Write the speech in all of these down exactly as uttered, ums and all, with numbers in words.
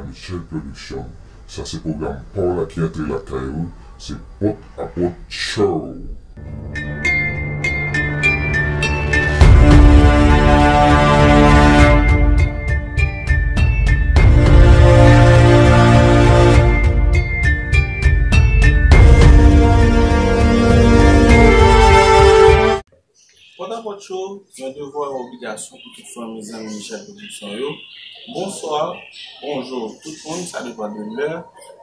Michel Production. Sa se pwogram pa w la ki antre lakay ou, se Pòt a Pòt Show. Pòt a Pòt Show, yon devwa, yon obligasyon pou tout fanmi, zanmi Michel Production yo. Bonswa, bonjou tout moun, sa depann de lè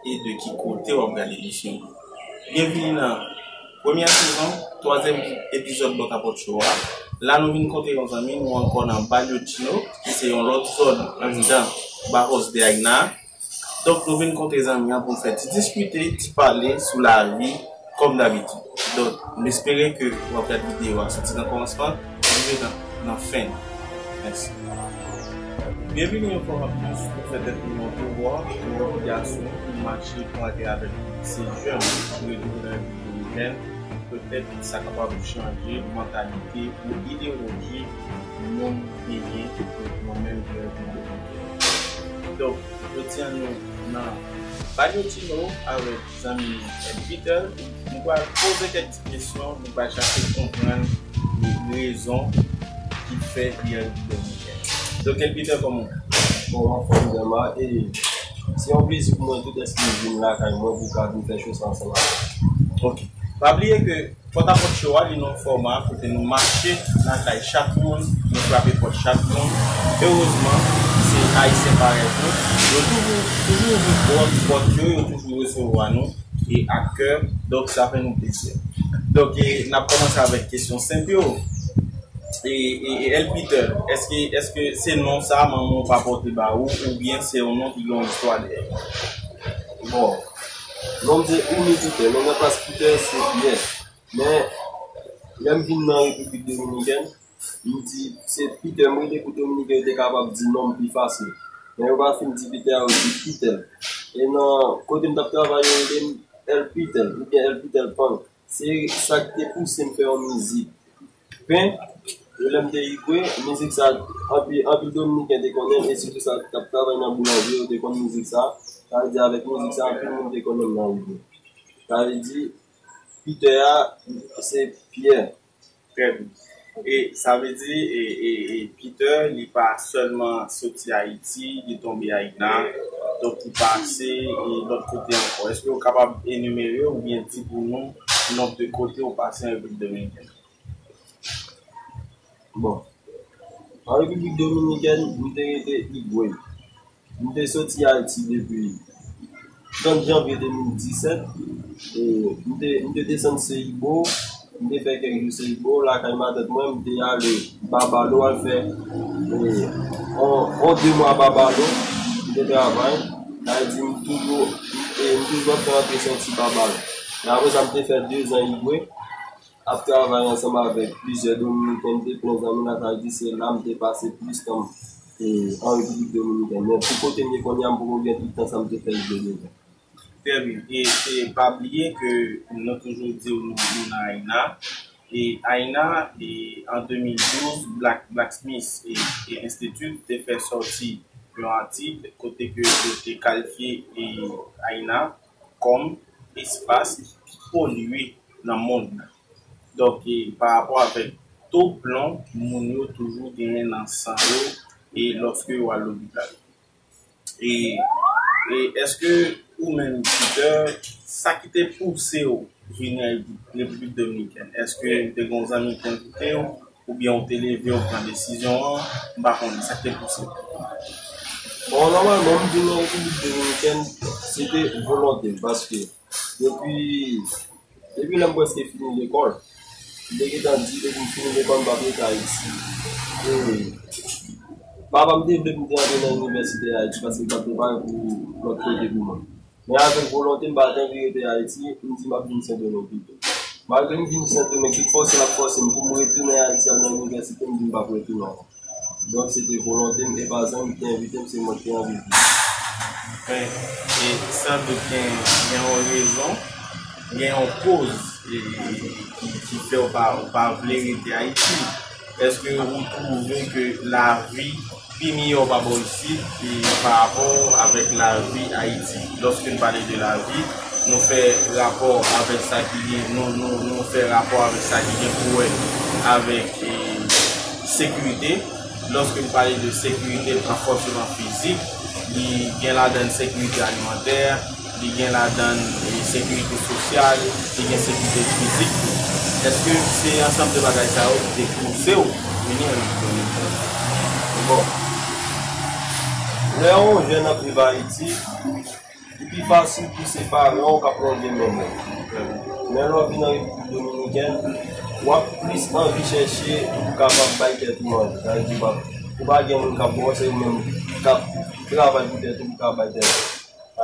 e de ki kote w ap gade emisyon an. Byenvini nan premyè sezon, twazyèm epizòd Pòt a Pòt Show a. La nou vin kontre yon zanmi nou ankò nan Balyotino, ki se yon lòt zòn anndan Barros de Aina. Donk, nou vin kontre zanmi an pou n fè ti diskite, ti pale sou lavi kòm dabitid. Donk, m espere ke w ap gade videyo a soti nan kòmansman rive nan, nan fen. Mèsi. Byenvini yon fwa anplis pou fè tèt nou yon devwa, yon obligasyon pou mache kontre avèk se jèn ki retounen nan Repiblik Dominikèn. Petèt sa kapab chanje mantalite ou ideoloji moun genyen kont mwen menm ki reprezante. Donk, jodi a nou nan Balyotino avèk zanmi nou, eh, Peter. Nou pral poze kèk ti kesyon, nou pral chache konprann rezon ki fè li an Repiblik Dominikèn. Donk, eh, Peter, kòman w ye? Bon, anfòm, Dema, e se yon plezi pou mwen tou dèske m vin lakay mwen pou ka vin fè show sa ansanm avè w. Ok. Pa bliye ke Pòt a Pòt Show a, li nan yon fòma kote nou mache lakay chak moun, nou frape pòt chak moun. Erezman, se Ayisyen parèy nou. Yo toujou, toujou ouvri pòt, pòt yo, yo toujou resevwa nou e ak kè. Donk, sa fè nou plezi. Donk, e, n ap kòmanse avèk kesyon senp yo. E, e, e, El Peter, èske, èske se non sa manman w pa pote ba ou, oubyen se yon non ki gen yon istwa dèyè l? Bon, non m se Oumi Peter, men nan plas Peter se Pierre. Men, lè m vin nan Repiblik Dominikèn, m di se Peter m rele pou Dominiken yo te kapab di non m pi fasil. Men yo pa fin di Peter a, yo di Peter. E nan kote m t ap travay, yo rele m El Peter, oubyen El Peter Punk. Se sa ki te pouse m fè yon mizik pen, e lè m te Igwe, mizik sa, anpil, anpil Dominiken te konnen l, e sitou sa k t ap travay nan boulanje, yo te konn mizik sa. Sa vle di, avèk mizik sa, anpil moun te konnen m nan Igwe. Sa vle di, Peter a, se Pierre. Trè byen. E sa vle di, e, e, e Peter, li pa sèlman soti Ayiti, li tonbe Ayina, donk li pase, e, lòt kote ankò. Èske w kapab enimere oubyen di pou nou nonb de kote w pase an Repiblik Dominikèn? Bon. An Repiblik Dominikèn, m te rete Igwe. M te soti Ayiti depi trant janvye de mil disèt. E m te, m te desann Seyibo. M te fè kèk jou Seyibo. Lakay matant mwen, m te ale Babalo al fè, e, on, on de mwa Babalo. M te travay. Sa vle di, m toujou, e, m toujou ap fè rantre soti Babalo. Men apre sa, m te fè dezan Igwe. Ap travay ansanm avèk plizyè Dominiken, m te plen zanmi nan, sa vle di se la m te pase plis tan m, e, an Repiblik Dominikèn. Men pou kote m ye kounye a, m poko gen tout tan sa m te fè Igwe deja. Trè byen. E, e pa bliye ke nou toujou di w nou, nou nan Ayina. E Ayina, e, an de mil douz, Black, Blacksmith e, e Institute te fè sòti yon atik kote ke yo te kalifye, e, Ayina kòm espas ki pi polye nan mond lan. Donk, e, pa rapò avèk to plon moun yo toujou genyen nan san yo, e lòske yo al lopital. E, e èske ou menm, Peter, sa ki te pouse w vini an Repiblik Dominikèn? Èske ou te gen yon zanmi ki envite w? Oubyen ou te leve, ou pran desizyon an, m pa konnen sa k te pouse w. Bon, nòmalman, m vin nan Repiblik Dominikèn, se te volonte m, paske depi, depi lè m prèske fini lekòl, m te gentan di depi m fini lekòl, m p ap rete Ayiti. E papa m te vle pou m te antre nan inivèsite Ayiti, paske l pa t prepare pou lòt kote pou mwen. Men avèk volonte m, m pa t anvi rete Ayiti, m di m ap vin Sendomeng pito. Malgre m vin Sendomeng, tout fòse l ap fòse m pou m retounen Ayiti al nan inivèsite, m di m p ap retounen ankò. Donk, se te volonte m, e pa zanmi ki te envite m, se mwen ki te anvi vini. Men, e san dout gen, gen yon rezon, gen yon koz, e, ki, ki fè w pa, w pa vle rete Ayiti. Èske ou twouve ke lavi Pi miyò pa bò isit, e pa rapò avèk lavi Ayiti. Lòske n pale de lavi, nou fè rapò avèk sa ki gen, nou, nou, nou fè rapò avèk sa ki gen pou wè avèk, e, sekirite. Lòske n pale de sekirite, ranfòsman fizik, li gen ladan l sekirite alimantè, li gen ladan l, e, sekirite sosyal, li gen sekirite fizik tou. Èske se ansanm de bagay sa yo ki te pouse w vini an Repiblik Dominikèn? Bon, lè yon jèn ap viv Ayiti, li pi fasil pou se paran w k ap lonje men w. Men lè w vin an Repiblik Dominikèn, w ap plis anvi chèche pou w kapab bay tèt ou manje. Sa vle di w pa, ou pa gen moun k ap ba w, se ou menm k ap travay pou tèt ou, pou w ka bay tèt ou.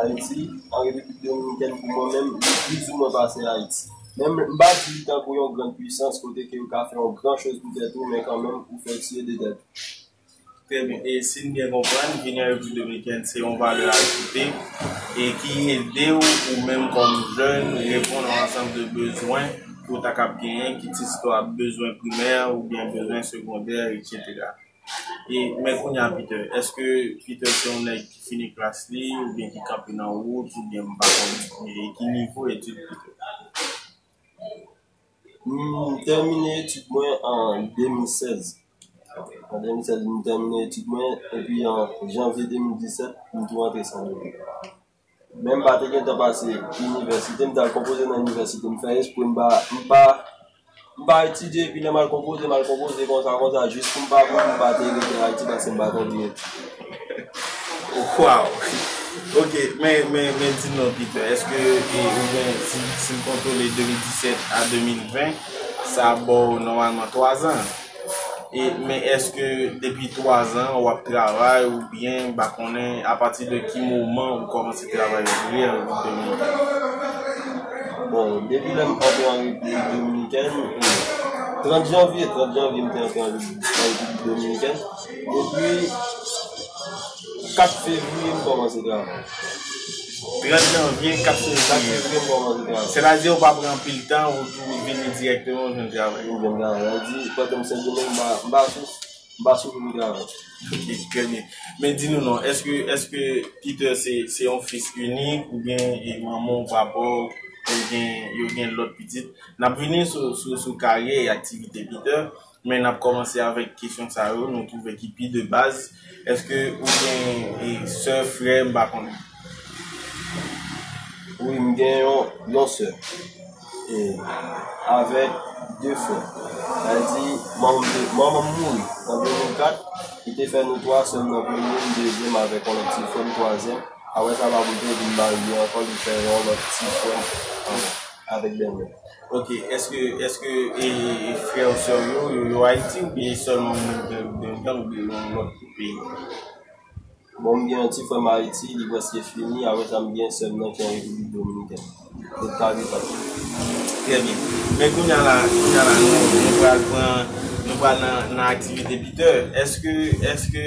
Ayiti, an Repiblik Dominikèn, pou mwen menm, li plizoumwen pase Ayiti. Men m, m pa di li tankou yon grann pwisans kote ke ou ka fè yon gran choz pou tèt ou, men kanmenm, ou fè tiye de tèt ou. Trè byen. E si n byen konprann, vini an Repiblik Dominikèn, se yon valè ajoute e ki ede w, ou menm kòm jèn, reponn a yon ansanm de bezwen ke w ta kab genyen, kit se ta bezwen primè oubyen bezwen segondè, etsetera. E, men kounye a, Peter, èske Peter se yon nèg ki fini klas li, oubyen ki kanpe nan wout, oubyen m pa konnen, e ki nivo etid Peter? M tèmine etid mwen an de mil sèz. An de mil sèz, m tèmine etid mwen, epi an janvye de mil disèt, m tou rantre Sendomeng. Men m pa te gentan pase inivèsite, m t al konpoze nan inivèsite. M fè espre m pa, m pa, m pa etidye, epi lè m al konpoze, m al konpoze konsa, konsa, jis pou m pa, pou m pa te rete Ayiti, paske m pa t anvi rete. Waw! Ok, men, men, men di m non, Peter, èske, e, ou gen, si, si m kontwole de mil disèt a de mil ven, sa ba w nòmalman twa zan? E, men èske depi twa zan w ap travay oubyen, m pa konnen, apati de ki moman ou kòmanse travay vre an Repiblik Dominikèn? Bon, depi lè m antre an Repiblik Dominikèn, trant janvye, trant janvye m te antre an Repiblik, an Repiblik Dominikèn. Depi kat fevriye m kòmanse travay. Trant janvye, kat fevriye. Kat fevriye m kòmanse travay. Sètadi ou pa pran anpil tan, ou, ou vini dirèkteman ou jwenn travay. Ou jwenn travay. Sa di, pandan m Sendomeng, m pa, m pa sou, m pa sou pou travay. Ok, trè byen. Men di nou non, èske, èske Peter se, se yon fis inik, oubyen, e, manman w, papa w, yo gen, yo gen lòt pitit? N ap vini sou, sou, sou karyè e aktivite Peter, men n ap kòmanse avèk kesyon sa yo, nou twouve ki pi de baz. Èske ou gen, e, sè, frè, m pa konnen? Wi, m gen yon, yon sè. E, avèk de frè. Sa vle di, manman m te, manman m mouri an de mil kat, li te fè nou twa, sè m nan premye, m dezyèm avèk yon lòt ti frè m twazyèm. Apre sa, papa m te vin marye ankò, li fè yon lòt ti frè m ankò, avèk bèlmè. Ok, èske, èske, e, e frè ou sè w yo, yo, yo Ayiti oubyen sèlman ou menm ki Repiblik Dominikèn oubyen yon lòt peyi? Bon, m gen yon ti frè m Ayiti, li prèske fini, apre sa m gen sè m nan ki an Repiblik Dominikèn. Lòt ka viv ak. Trè byen. Men kounye a la, kounye a la, nou, nou pral pran, nou pral nan, nan aktivite Peter. Èske, èske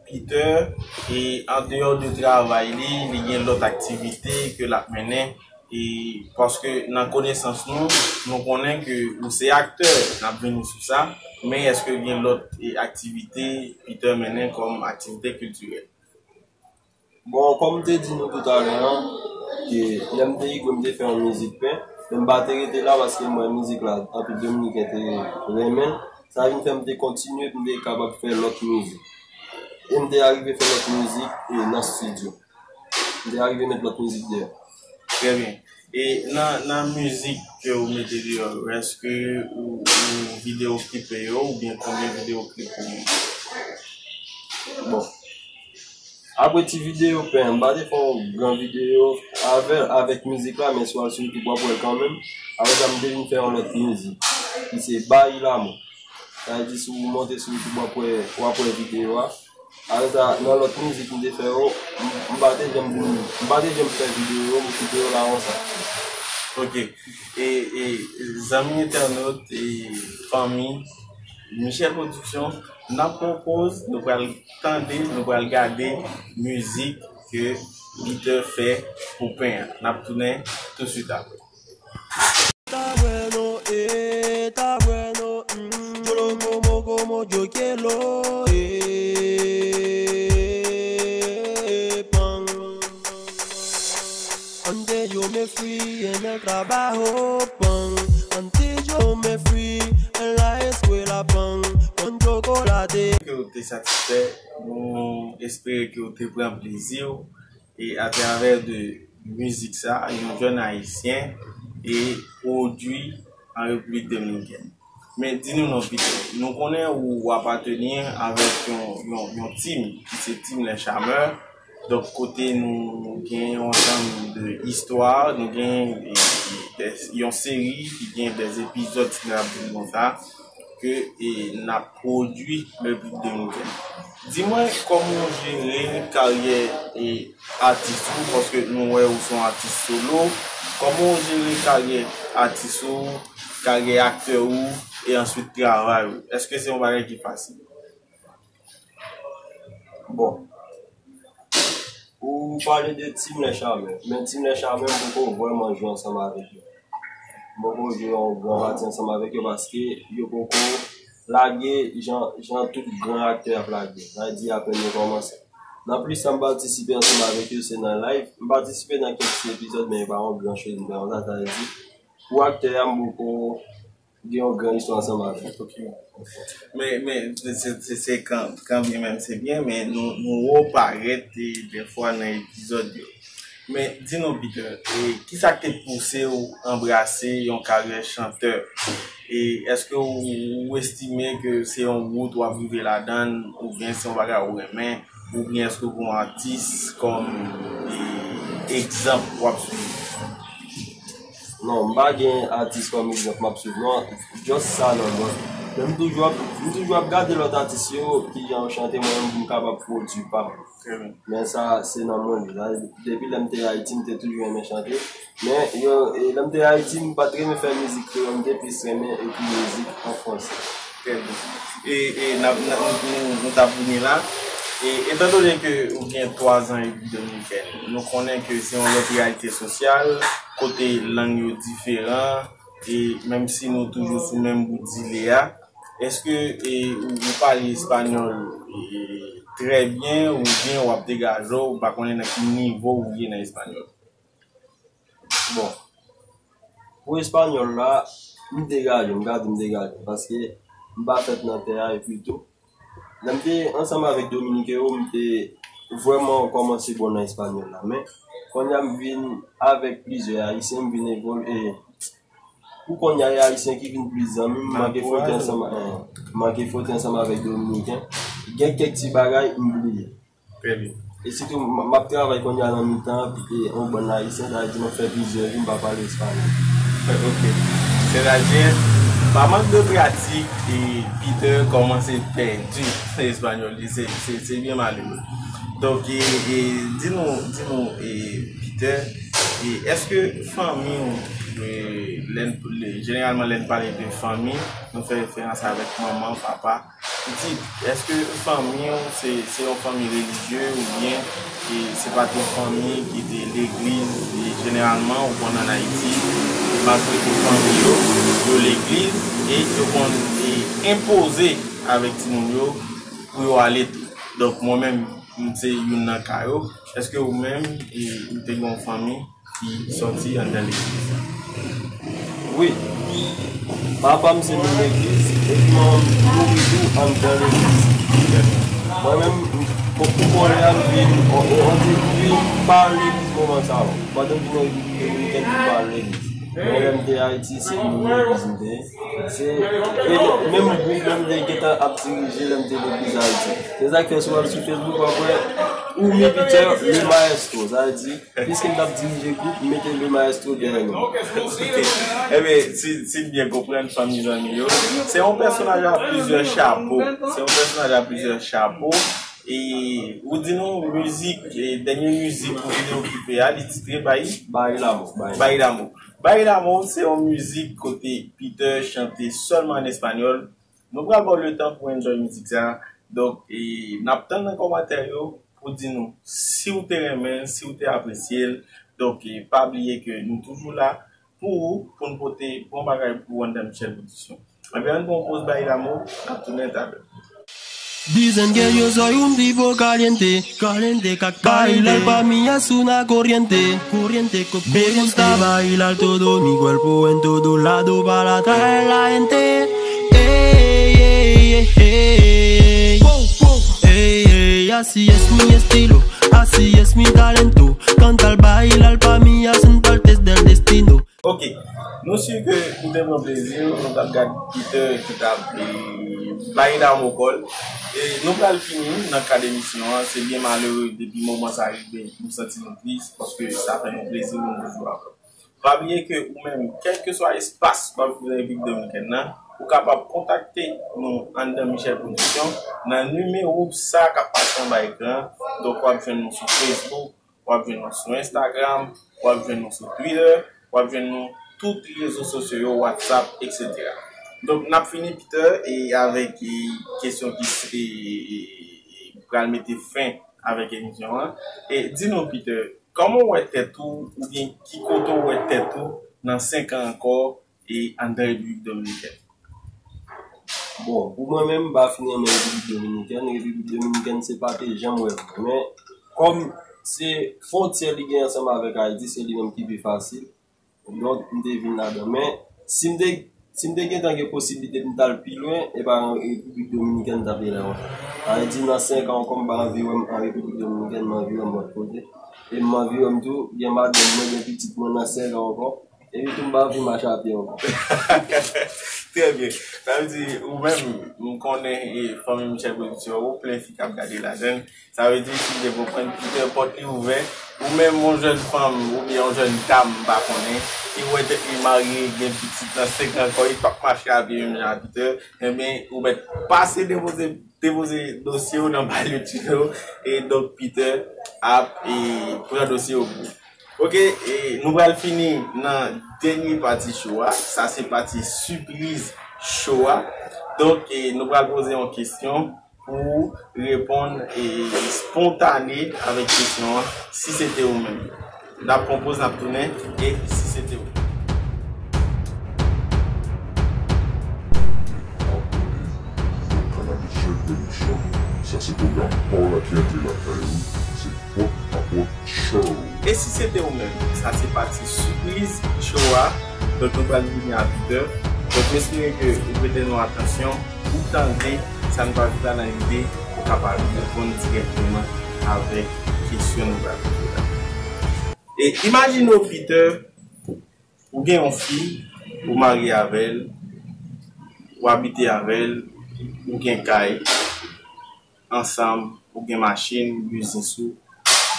Peter, e, andeyò de travay li, li gen lòt aktivite ke l ap mennen? E paske nan konesans nou, nou konnen ke ou se aktè, n ap vini sou sa, men èske gen lòt, e, aktivite Peter mennen kòm aktivite kiltirèl? Bon, kòm m te di nou toutalè a, ke lè m te igre, m te fè yon mizik pen, men m pa te rete la paske m wè mizik la, anpil Dominiken te renmen l. Sa vin fè m te kontinye pou m te kapab fè lòt mizik. E m te arive fè lòt mizik, e, nan estidyo. M te arive met lòt mizik deyò. Trè byen. E nan, nan mizik ke ou mete deyò yo, èske ou, ou videyo klipe yo oubyen konbyen videyo klip ou gen? Bon. Apre ti videyo pen, m pa te fè yon gran videyo avè, avèk mizik la, men si w al sou YouTube, w ap wè l kanmenm. Apre sa, m te vin fè yon lòt mizik, ki se Bayi Lamò. Sa vle di, si w monte sou YouTube, w ap wè, w ap wè videyo a. Apre sa, nan lòt mizik m te fè yo, m, m pa te janm vin, m pa te janm fè videyo, m kite yo la konsa. Ok. E, e, zanmi entènot e fanmi Michel Production, n ap pran yon poz, nou pral tande, nou pral gade mizik ke Peter fè pou pen an. N ap tounen tousuit apre. Está bueno, eh, está bueno, mm. Yo lo como como yo quiero, eh. Abajo pan, antes yo me fui, en la escuela pan, con chocolate. Ke w te satisfè, nou espere ke w te pran plezi w e atravè de mizik sa, yon jèn ayisyen e pwodui an Repiblik Dominikèn. Men di nou non Peter, nou konnen ou apateni avèk yon, yon, yon team ki se Team Les Charmeurs. Donk kote nou, nou gen yon ansanm de istwa, nou gen e, e, de, yon seri ki gen de epizòd, si n ap di l konsa, ke e, n ap pwodui Repiblik Dominikèn. Di mwen kòman w jere karyè e, atis ou, paske nou wè ou se yon atis solo. Kòman w jere karyè atis ou, karyè aktè ou, e answit travay ou? Èske se yon bagay ki fasil? Bon, ou pale de Team Les Charmeurs, men Team Les Charmeurs m poko vrèman jwe ansanm avèk yo. M poko jwe yon gran pati ansanm avèk yo paske yo poko lage jan, jan tout gran aktè ap lage. Sa vle di apèn yo kòmanse. Nan plis sa m patisipe ansanm avèk yo se nan live. M patisipe nan kèk ti epizòd men e pa yon gran choz m fè konsa. Sa vle di pou aktè a m poko gen yon gran istwa ansanm avè l. Men, men se, se, se, se kan, kanmenm se byen, men nou, nou wè w parèt e dèfwa nan epizòd yo. Men di nou Peter, e, kisa k te pouse w anbrase yon karyè chantè? E èske w, w estime ke se yon wout w ap rive ladan l, oubyen se yon bagay ou renmen, oubyen èske w gen yon atis kòm e, egzanp w ap swiv? Non, m pa gen atis kòm egzanp m ap swiv non. Just sa nan mwen. Men m toujou ap, m toujou ap gade lòt atis yo, kijan yo chante, mwen menm pou m kapab pwodui pa m. Men sa se nan mwen li. Depi lè m te Ayiti, m te toujou renmen chante. Men yo, e, lè m te Ayiti, m pa t renmen fè mizik kreyòl, m te plis renmen ekri mizik an fransè. Trè byen. E, e n ap, n ap, nou, nou, nou t ap vini la. E, etandone ke ou gen twazan Repiblik Dominikèn, nou konnen ke se yon lòt reyalite sosyal, kote lang yo diferan, e menm si nou toujou sou menm bout zile a, èske e, ou, ou pale espanyòl e, trè byen, oubyen w ap degaje w, m pa konnen nan ki nivo ou ye nan espanyòl? Bon, pou espanyòl la, m degaje, m ka di m degaje, paske m pa fèt nan tè a, epi tou, lè m te ansanm avèk Dominiken yo, m te vrèman kòmanse bon nan espanyòl la. Men, kounye a m vin avèk plizyè Ayisyen, m vin evolye. Pou kounye a, e Ayisyen ki vin plis zanmi m, m manke fwote ansanm, m manke fwote ansanm avèk Dominiken. Gen kèk ti bagay, m bliye. Trè byen. E sitou, m ap travay kounye a nan mitan yon bann Ayisyen, sa vle di m ap fè plizyè jou m pa pale espanyòl. Ok. Sètadi, pa mank de pratik, e Peter kòmanse pèdi espanyòl li. Se, se, se byen malere. Donk, e, e, di nou, di nou, e, Peter, e, èske fanmi w, e, lè n, lè, jeneralman, lè n pale de fanmi, nou fè referans avèk manman, papa, pitit, èske fanmi w se, se yon fanmi relijye oubyen e, se pa t yon fanmi ki te legliz? E jeneralman, ou konn ann Ayiti, majorite fanmi yo, yo legliz e yo konn e, enpoze avèk timoun yo pou yo ale tou. Donk, mwen menm, m se youn nan ka yo. Èske ou menm, e, ou te gen yon fanmi ki sòti anndan legliz? Wi. Papa m se moun legliz, epi manman m mouri tou anndan legliz. Mwen menm, pou, pou kounye a, m vin, on, on, on di, m vin pa legliz moman sa yo. Pandan m vin an Repiblik Dominikèn, m pa legliz. Men lè m te Ayiti, se moun legliz m te ye. Se, e menm gwoup menm te gentan ap dirije lè m te legliz Ayiti. Se sa k fè si w al sou Facebook, w ap wè Oumi Peter, le maestro. Sa vle di, piske m t ap dirije gwoup, m mete le maestro dèyè non. Ebyen, si, si m byen konprann, fanmi zanmi yo, se yon pèsonaj a plizyè chapo. Se yon pèsonaj a plizyè chapo. E ou di nou mizik, e dènye mizik ou vin okipe a, li titre Bay? Bay Lamo. Bay Lamo. Bay Lamo, se yon mizik kote Peter chante sèlman an espanyòl. Nou pral ba w letan pou enjoy mizik sa. Donk, e, n ap tann nan kòmantè yo pou di nou si w te renmen l, si w te apresye l. Donk, e, pa bliye ke nou toujou la pou ou, pou n pote bon bagay pou ou anndan Michel Production. Ebyen, ann pran yon poz Bay Lamo, n ap tounen talè. Dicen que yo soy un tipo caliente, caliente, caliente. Bailar pa mí es una corriente, corriente, corriente. Me gusta bailar todo mi cuerpo en todo lado para atraer la gente. Ey, ey, ey, ey. Wow, wow. Ey, ey, así es mi estilo, así es mi talento. Cantar, bailar pa mí hacen partes del destino. Ok, nou si ke nou te pran plezi, nou t ap gad Peter ki t ap, e, bay dam o kò l. E nou pral fini nan kad emisyon an. Se byen malere, depi moman sa rive, nou santi nou tris, paske sa fè nou plezi pou nou toujou avè w. Pa bliye ke ou menm, kèlkeswa espas w ap viv nan Repiblik Dominikèn nan, ou kapab kontakte nou anndan Michel Production nan nimewo sa k ap pase anba ekran an. Donk, w ap jwenn nou sou Facebook, w ap jwenn nou sou Instagram, w ap jwenn nou sou Twitter, w ap jwenn nou tout rezo sosyo yo, WhatsApp, etsetera. Donk, n ap fini, Peter, e avèk, e, kesyon ki s-, e, e, e, pral mete fen avèk emisyon an. E di nou, Peter, kòman w wè tèt ou, oubyen ki kote w wè tèt ou nan senk an ankò, e anndan Repiblik Dominikèn? Bon, pou mwen menm, m pa fin renmen Repiblik Dominikèn. Repiblik Dominikèn, se pa te janm wè m. Men, kòm se fwontyè li gen ansanm avèk Ayiti, se li menm ki pi fasil. Donk, m te vin ladan. Men, si m te, si m te gentan gen posiblite pou m t al pi lwen, e pa Repiblik Dominikèn m t ap rele ankò. Sa vle di, nan senk an ankò, m pa anvi wè m an Repiblik Dominikèn, m anvi wè m lòt kote. E m anvi wè m tou, gen madanm mwen, gen pitit mwen nan senk an ankò. Epi tou m pa anvi mache a pye ankò. Trè byen. Sa vle di, ou menm, m konnen, e, fanmi Michel Production, ou plen fi k ap gade ladan l. Sa vle di, si w te konprann, Peter, pòt li ouvè. Ou menm, yon jèn fanm, oubyen yon jèn dam, m pa konnen, ki wè tèt li marye, gen pitit nan senk an ankò, li p ap mache a pye menm jan a Peter, enben, ou mèt pase depoze, depoze dosye w nan Bal Etidyan, e donk Peter ap, e, pran dosye w pou ou. Ok, e nou pral fini nan dènye pati show a. Sa se pati sipriz show a. Donk, e nou pral poze yon kesyon pou ou reponn, e, spontane avèk kesyon an, si se te ou menm. N ap pran poz, n ap tounen, e si se te ou. Abòne nan kanal Michel Production. Sa se pwogram pa w la ki antre lakay ou. Se pòt a pòt show. E si se te ou menm, sa se pati sipriz show a. Donk, nou pral vini a uit è. Donk, m espere ke ou prete nou atansyon, ou tande sa n pral di la nan lide ou kapab reponn dirèkteman avèk kesyon nou pral poze la. E imajine w, Peter, ou gen yon fi, ou marye avè l, ou abite avè l, ou gen kay ansanm, ou gen machin, biznis ou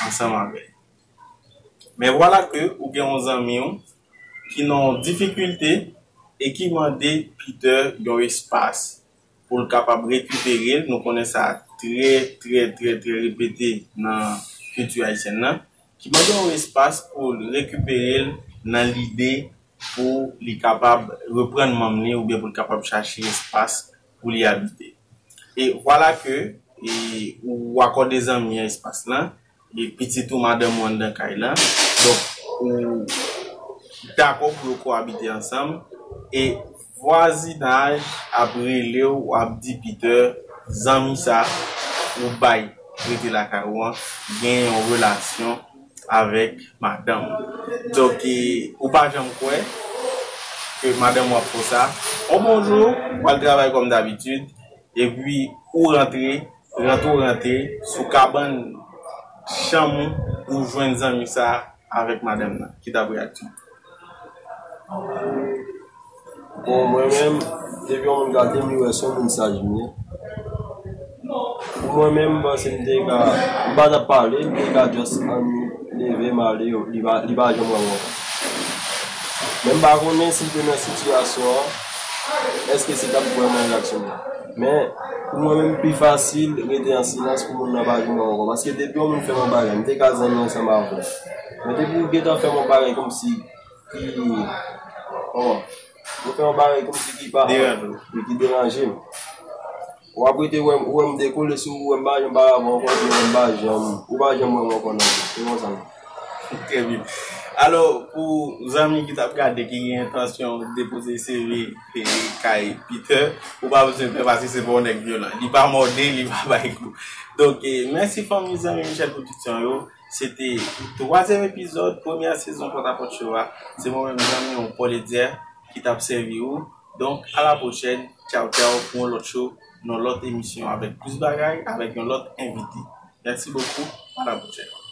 ansanm avè l. Men vwala ke ou gen yon zanmi w ki nan yon difikilte e ki mande Peter yon espas pou l kapab rekipere l. Nou konnen sa trè, trè, trè, trè repete nan kilti ayisyèn nan. Ki mande yon espas pou l rekipere l nan lide pou li kapab reprann manm li oubyen pou l kapab chache espas pou li abite. E vwala ke, e, ou akòde zanmi an espas lan, e pitit ou, madanm ou anndan kay lan. Donk, ou dakò pou yo kowabite ansanm. E vwazinaj ap rele w, ap di, Peter, zanmi sa ou bay rete lakay ou an, gen yon relasyon avèk madanm ou. Donk, e, ou pa janm kwè ke madanm ou ap fè w sa. Yon bon jou, ou al travay kòm dabitid, epi ou rantre, rantre ou rantre sou kabann chanm ou, ou jwenn zanmi sa avèk madanm nan. Ki t ap reyaksyon? Bon, mwen menm, depi yon moun gade m, li wè se yon moun saj m ye. Pou mwen menm, m panse m te ka, m pa t ap pale, m te ka just anni leve m ale, li pa, li pa janm wè m ankò. Men m pa konnen si l te nan sitiyasyon an, èske se t ap vrèman reyaksyon m nan. Men, pou mwen menm, pi fasil rete an silans pou moun nan pa vin wè m ankò. Paske depi yon moun fè m yon bagay, m te ka zanmi ansanm avè l. Men depi w gentan fè m yon bagay kòmsi ki, kòman? Ou fè yon bagay kòmsi ki pa, wi, ki deranje m. W ap rete wè m, ou wè m dekole sou ou, wè m pa janm pale avè w ankò, epi w wè m pa janm, ou pa janm wè m ankò nan vi. Se konsa m ye. Trè byen. Alò, pou zanmi ki t ap gade, ki gen entansyon depoze C V e kay Peter, ou pa bezwen pè paske se pa yon nèg vyolan. Li pa mòde, li pa bay kou. Donk, e, mèsi fanmi, zanmi Michel Production yo. Se te twazyèm epizòd premyè sezon Pòtapòt Show a. Se mwen menm zanmi w Paul Edier ki t ap sèvi ou. Donk, a la pwochèn. Tchaw, tchaw, pou yon lòt show, nan lòt emisyon avèk plis bagay, avèk yon lòt envite. Mèsi bokou. A la pwochèn.